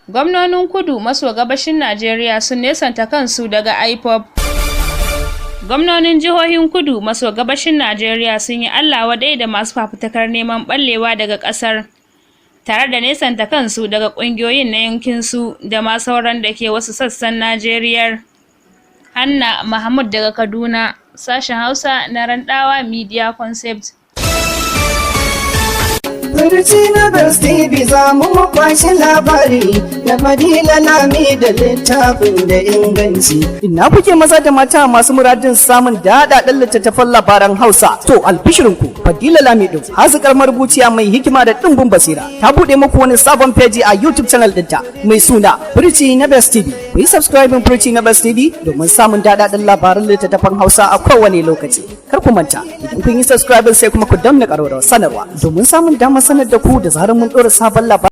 Gwamnonin kudu maso gabashin Najeriya sun nesanta kansu daga IPOB. Gwamnonin jihohin kudu maso gabashin Najeriya sun yi Allah-wadai da masu fafutukar neman ɓallewa daga ƙasar, tare da nesanta kansu daga ƙungiyoyin na yankinsu da ma sauran da ke wasu sassan Najeriyar. Hanna Mahmud daga Kaduna, sashen Hausa na Randawa Media Concept. Furci na Best TV, za mu makwashi labari na Fadila Lami da littafin da inganci. Ina kuke, maza da mata masu muradin samun daɗaɗɗen littattafan labaran Hausa? To, albishirinku, Fadila Lamido, hazikar marubuciya mai hikima da ɗimbin basira, ta buɗe muku wani sabon feji a YouTube channel ɗinta mai suna Furci na Best TV. Ku yi subscribing Furci na Best TV domin samun daɗaɗɗen labaran littattafan Hausa a kowane lokaci. Kar ku manta, idan kun yi subscribing, sai kuma ku danna ƙararrawar sanarwa domin samun damar sanar da ku da zarar mun ɗora sabon labari.